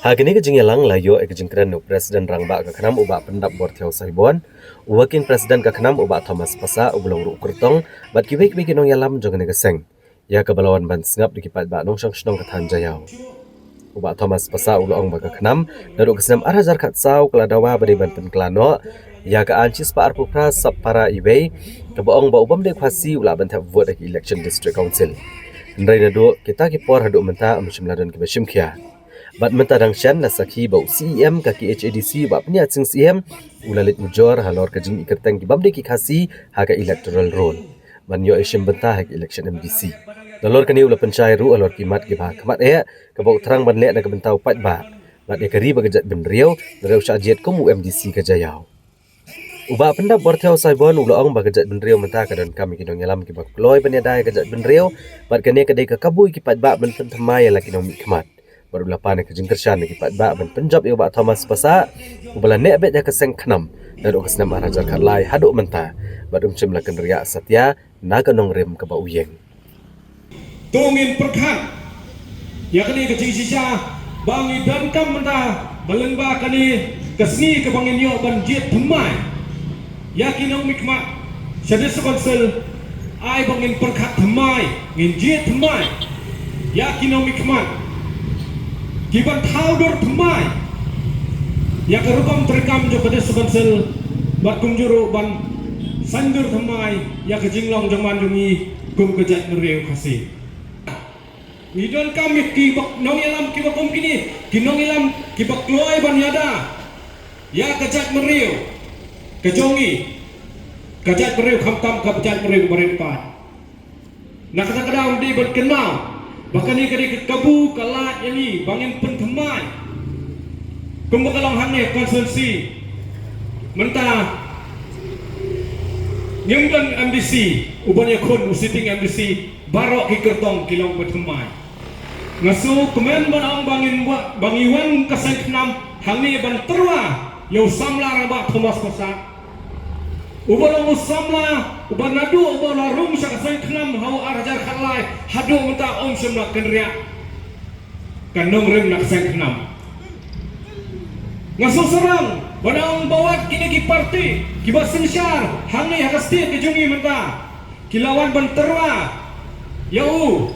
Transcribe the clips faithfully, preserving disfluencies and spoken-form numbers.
Ha kane ka jingïalang la ïoh ïa ka jingkren na u President Rangbah ka KHNAM u Bah Pyndap Borthiaw Saibon, u Working President ka KHNAM u Bah Thomas Passah, u ba long ruh u kyrtong, bad kiwei kiwei ki nongïalam jong kane ka seng, ïa kaba la wan ban sngap da ki paidbah nongshong shnong ka thaiñ Jaïaw. U Bah Thomas Passah u la ong ba ka KHNAM naduh ka snem ar hajar khatsaw ka la dawa ba dei ban pynkylla noh ïa ka aiñ shispah arphew phra sub para iwei, kaba ong ba u bym dei Khasi u lah ban thep vote ha ki election District Council. Hynrei naduh kita ki por haduh mynta ym shym la don kiba shim khia. Bad mynta dang shen la sakhi ba u CEM ka KHADC u Bah Pynïaid Sing Syiem u la leit ujor halor ka jingïakyrteng ki bym dei ki Khasi ha ka electoral roll ban ïoh ïashim bynta ha ka election MDC. Nalor kane u la pynshai ruh halor ki mat kiba ha khmat eh, kaba u thrang ban leh na ka bynta u paidbah bad ïa ka ri bad ka jaitbynriew, hynrei u shah jied kum u MDC ka Jaïaw. U Bah Pyndap Borthiaw Saibon u la ong ba ka jaitbynriew mynta ka donkam ïa ki nongïalam kiba kloi ban ïada ïa ka jaitbynriew, bad kane ka dei ka kabu ïa ki paidbah ban pynthymmai ïa la ki nongmihkhmat. Bad u la pan ïa ka jingkyrshan na ki paidbah ban pynjop ïa u Bah Thomas Passah, uba la neh beit ha ka seng KHNAM naduh ka snem ar hajar khatlai haduh mynta, bad um shym la kynriah satia na ka nongrim kaba u ïeng. To ngin pyrkhat ïa kane ka jingshisha ba ngi donkam mynta ba lyngba kane ka sngi kaba ngin ïoh ban jied thymmai ïa ki nongmihkhmat sha District Council, ai ba ngin pyrkhat thymmai, ngin jied thymmai ïa ki nongmihkhmat ki ban thaw dur thymmai ïa ka rukom treikam jong ka District Council, bad kumjuh ruh ban saiñdur thymmai ïa ka jinglong jong man jong ngi kum ka jaitbynriew Khasi. Ngi donkam ïa ki ba nongïalam kiba kum kine, ki nongïalam kiba kloi ban ïada ïa ka jaitbynriew ka jong ngi, ka jaitbynriew khamtam ka jaitbynriew barit pat. Na kata ka daw ngi dei ban kynmaw ba kane ka dei ka kabu ka lad ïa ngi ba ngin pynthymmai. Kumba ka long hangne constituency mynta ngim don MDC u ban ïakhun, u sitting MDC baroh ki kyrtong ki long pynthymmai. Nga sngewkmen ban ong ba ngin wa-, ba ngi wan ka seng KHNAM hangne ban tyrwa ïa u samla Rangbah Thomas Passah. Uba long u samla uba naduh uba la rung sha ka seng KHNAM ha u ar hajar khatlai haduh mynta um shym la kynriah ka nongrim na ka seng KHNAM. Nga sngewsarong ban ong ba wat kine ki parti kiba synshar hangne ha ka state ka jong ngi mynta ki la wan ban tyrwa ïa u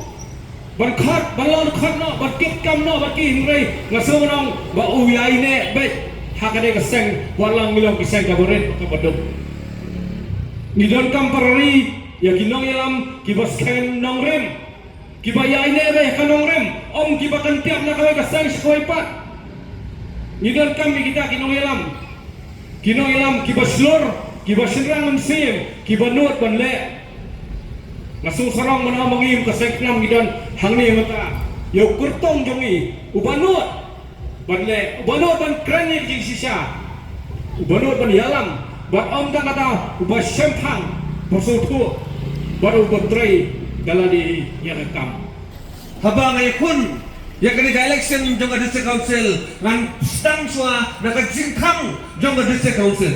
ban khot, ban long khot noh, ban kit kam noh bad ki, hynrei nga sngewsarong ba u ïaineh beit ha kane ka seng, wat la ngi long ki seng kaba rit kaba duk. Ngi donkam para ri ïa ki nongïalam kiba skhem nongrim, kiba ïaineh beit ha ka nongrim, ym kiba kyntiap na kawei ka seng sha kawei pat. Ngi donkam ïa kita ki nongïalam, ki nongïalam kiba shlur, kiba shynrang mynsiem, kiba nud ban leh. Nga sngewsarong mynta ba ngi kum ka seng KHNAM ngi don hangne mynta ïa u kyrtong jong ngi uba nud ban leh, uba nud ban kren ïa ka jingshisha, uba nud ban ïalam, bad ym tang kata, uba shemphang, ba sngewthuh, bad uba trei da lade ïa ka kam. Haba nga ïakhun ïa kane ka election jong ka District Council, ngan sdang shuwa na ka jingkhang jong ka District Council.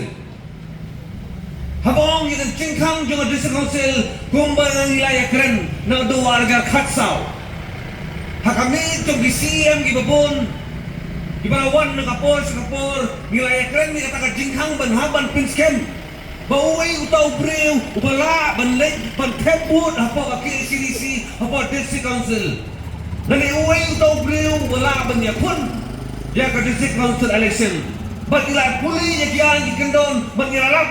Haba ong ïa ka jingkhang jong ka District Council, kumba ngi la ïakren naduh ar hajar khatsaw, ha ka miet jong ki CEM kiba bun kiba la wan na ka por sha ka por, ngi la ïakren ïa kata ka jingkhang ban hap ban pynskhem ba uei uta u briew uba lah ban leit ban thep vote hapoh ka KHADC, hapoh District Council. Lane uei uta u briew uba lah ban ïakhun ïa ka District Council election. Bad ngi la pule ïa ki aiñ ki kyndon bad ngi la lap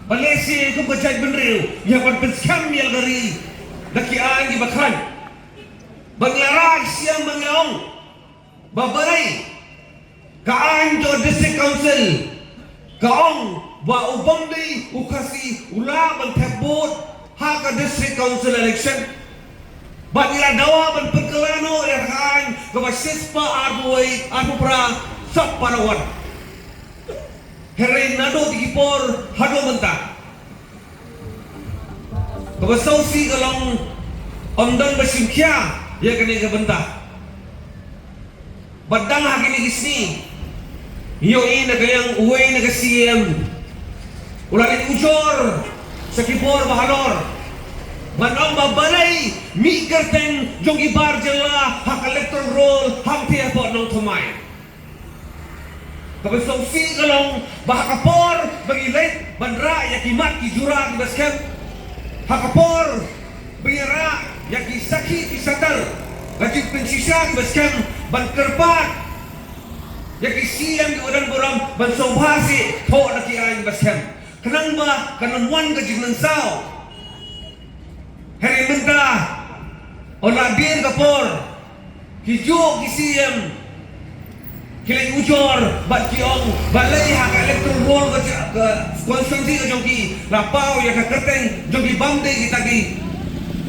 ba lehse kum ka jaitbynriew ngi hap ban pynskhem ïa la ka ri da ki aiñ kiba khraw. Bad ngi la rah sha ïing bad ngi la ong ba balei ka aiñ jong ka District Council ka ong ba u bym dei u Khasi u lah ban thep vote ha ka District Council election. Bad ngi la dawa ban pynkylla noh ïa ka aiñ kaba shispah arphew wei, arphew phra sub para wan. Hynrei naduh kine ki por haduh mynta, kaba sngewsih ka long ym don ba shim khia ïa kane ka bynta. Bad dang ha kine ki sngi ngi ïohi na ka liang uwei na ka CEM u la leit ujor sha ki bor ba halor. Ban ong ba balei mih kyrteng jong ki bar jylla ha ka electoral roll hangtei hapoh Nongthymmai. Kaba sngewsih ka long ba ha ka por ba ngi leit ban rah ïa ki mat ki jura kiba skhem, ha ka por ba ngi rah ïa ki sakhi ki shatar, ka jingpynshisha kiba skhem, ban kyrpad ïa ki C M kiba don burom ban sngewbha seh thoh da ki aiñ ba skhem. Khnang ba kan ym wan ka jingmynsaw. Hynrei mynta, ynda la dien ka por, kijuh ki C M ki leit ujor bad ki ong balei ha ka electoral roll ka, ka constituency ka jong ki la paw ïa ka kyrteng jong ki bym dei kita ki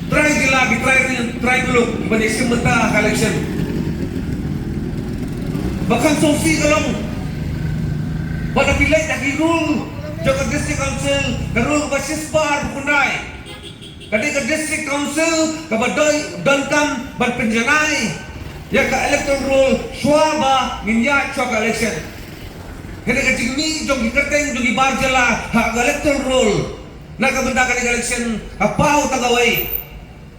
trai jylla, ki trai ri, trai muluk ban ïashim bynta ha ka election. Ba kham sngewsih ka long ba lada phi leit ha ki rule jong ka District Council, ka rule ba shispah arphew khyndai, ka dei ka District Council kaba dei donkam ban pynjanai ïa ka electoral roll shuwa ba ngin ïaid sha ka election. Ka dei ka jingmih jong ki kyrteng jong ki bar jylla ha ka electoral roll na ka bynta kane ka election ka paw tang kawei.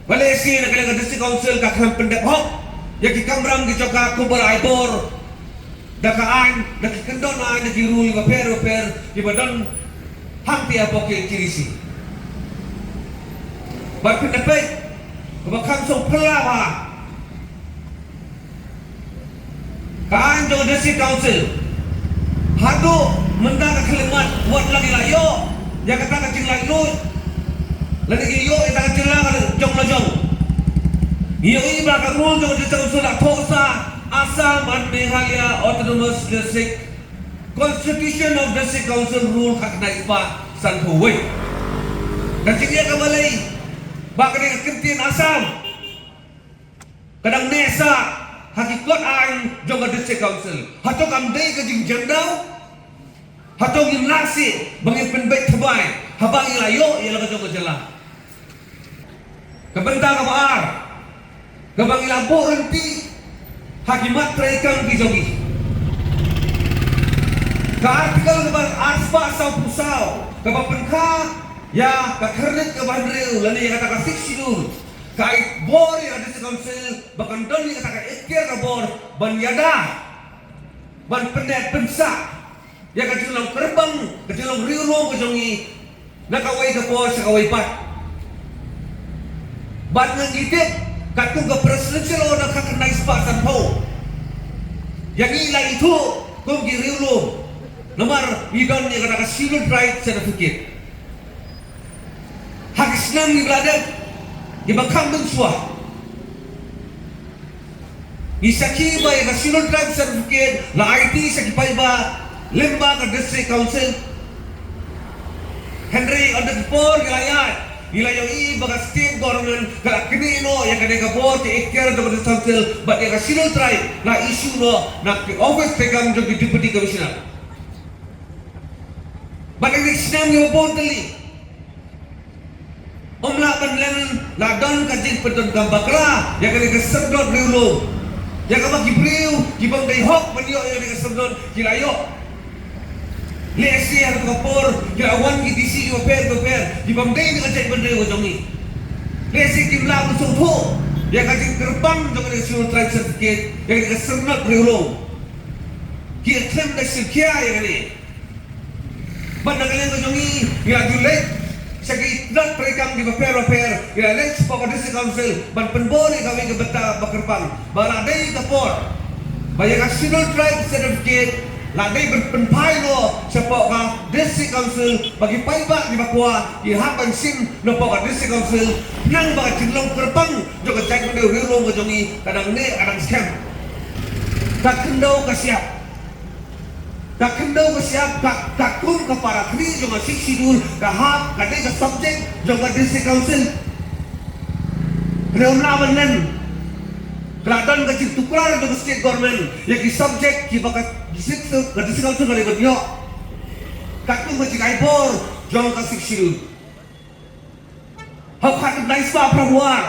Balei shi na ka liang ka District Council ka khlem pyndep hok ïa ki kamram ki jong ka kumba la ai bor da ka aiñ, da ki kyndon aiñ, da ki rule bapher bapher kiba don hangtei hapoh ka T D C. Bad pynthikna kaba kham sngewphylla ba ka aiñ jong ka District Council haduh mynta ka khyllipmat wat la ngi la ïoh ïa kata ka jinglaitluid lane ngi ïoh ïa kata ka jinglaitluid jong la jong. Ngi ïohi ba ka rule jong ka District Council la thoh sha Assam and Meghalaya Autonomous District Constitution of District Council Rule khatkhyndai spah sanphew wei. Ka jingeh kaba lei ba ka dei ka kyntien Assam ka dang neh sah ha ki kot aiñ jong ka District Council. Hato kam dei ka jingjemdaw? Hato ngim lah shuh ba ngin pynbeit thymmai haba ngi la ïoh ïa la ka jong ka jylla? Ka bynta kaba ar, kaba ngi la buh ryntih ha ki mat treikam ki jong ngi. Ka article kaba arspah sawphew saw kaba pynkha ïa ka khyrnit kaba hynriew lane ïa kata ka Sixth Schedule ka ai bor ïa ka District Council ba kan don ïa kata ka ikhtiar ka bor ban ïada, ban pynneh pynsah ïa ka jinglong kyrpang, ka jinglong riewlum ka jong ngi na kawei ka por sha kawei pat. Bad ngi tip katkum ka Presidential Order khatkhyndai spah sanphew, ïa ngi la ithuh kum ki riewlum namar ngi don ïa kata ka Scheduled Tribe Certificate. Ha ki snem ngi la dep, ngi ba kham mynshuwa, ngi sakhi ba ïa ka Scheduled Tribe Certificate la aiti sha ki paidbah lyngba ka District Council. Hynrei ynda ki por ki la ïaid, ngi la ïohi ba ka State Government ka la knieh noh ïa kane ka bor ka ikhtiar jong ka District Council bad ïa ka Scheduled Tribe la issue noh na ki office treikam jong ki Deputy Commissioner. Bad ïa ki snem ngi ba bun tylli, ym lah ban len, la don ka jingpyndonkam bakla ïa kane ka syrnod riewlum, ïa kaba ki briew ki bym dei hok ban ïoh ïa kane ka syrnod ki la ïoh. Lehse ha kata ka por ki la wan ki D C bapher bapher ki bym dei na ka jaitbynriew ka jong ngi. Lehse kim lah ban sngewthuh ïa ka jingkyrpang jong kane ka Scheduled Tribe Certificate, ïa kane ka syrnod riewlum. Ki khlem da shim khia ïa kane. Bad na ka liang ka jong ngi, ngi la ju leit sha ki tnat treikam ki bapher bapher, ngi la leit shapoh ka District Council ban pynbor ïa kawei ka bynta ba kyrpang ba la dei ka por ba ïa ka Scheduled Tribe Certificate la dei ban pynphai noh shapoh ka District Council ba ki paidbah kiba kwah ki hap ban shim napoh ka District Council, khnang ba ka jinglong kyrpang jong ka jaitbynriew riewlum ka jong ngi ka dang neh ka dang skhem. Ka khyndew ka shyiap. Ka khyndew ka shyiap, ka, ka kum ka para khlieh jong ka Sixth Schedule ka hap, ka dei ka subject jong ka District Council. Ka dei ym lah ban len. Ka la don ka jingtuklar jong ka State Government ïa ki subject kiba ka District, ka District Council ka dei ban ïoh. Ka kum ka jingai bor jong ka Sixth Schedule. Ha ka khyndai spah phra phew ar,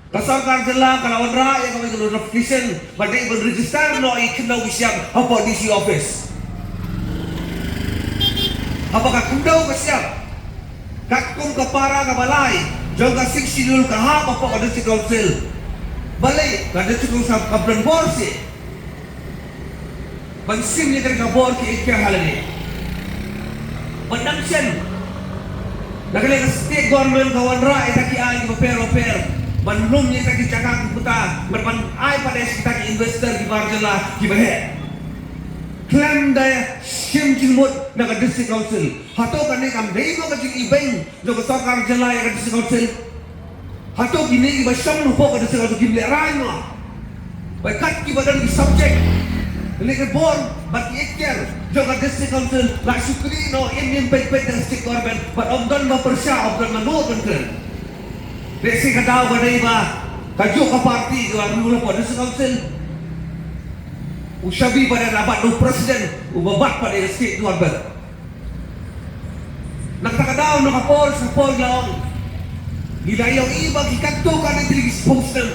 ka sorkar jylla ka la wanrah ïa kawei ka notification ba dei ban register noh ïa ki khyndew ki shyiap hapoh D C office. Haba ka khyndew ka shyiap, katkum ka para kaba lai, jong ka Sixth Schedule ka hap hapoh ka District Council. Balei ka District Council kam don bor shuh ban shim ïa kane ka bor kiei kiei ha lade? Ban dang shen na kane ka State Government ka wanrah ïa kita ki aiñ kiba pher ba pher ban lum ïa kita ki jaka ki puta, ban ban ai pat ïa kita ki investor kiba jylla kiba heh. Khlem da shim jingmut na ka District Council. Hato kane kam dei mo ka jingibeiñ jong ka sorkar jylla ïa ka District Council? Hato kine kiba shong hapoh ka District Council kim lehraiñ mo? Ba kat kiba don ki subject, kane ka bor bad ki ikhtiar jong ka District Council la shu kynnoh im im peit peit da ka State Government bad ym don ba pyrshah, ym don ba nud ban kren. Lehse ka daw ka dei ba kajuh ka party kaba rule hapoh District Council. U Shabi pat u la bat u president, uba bat pat ïa ka State Government. Na kata ka daw, na ka por sha por, la ong, ngi la ïohi ba ki katto katne tylli ki spokesman,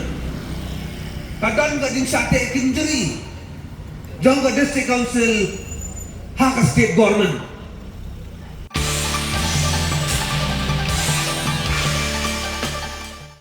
ka don ka jingshah teh kynjri jong ka District Council ha ka State Government.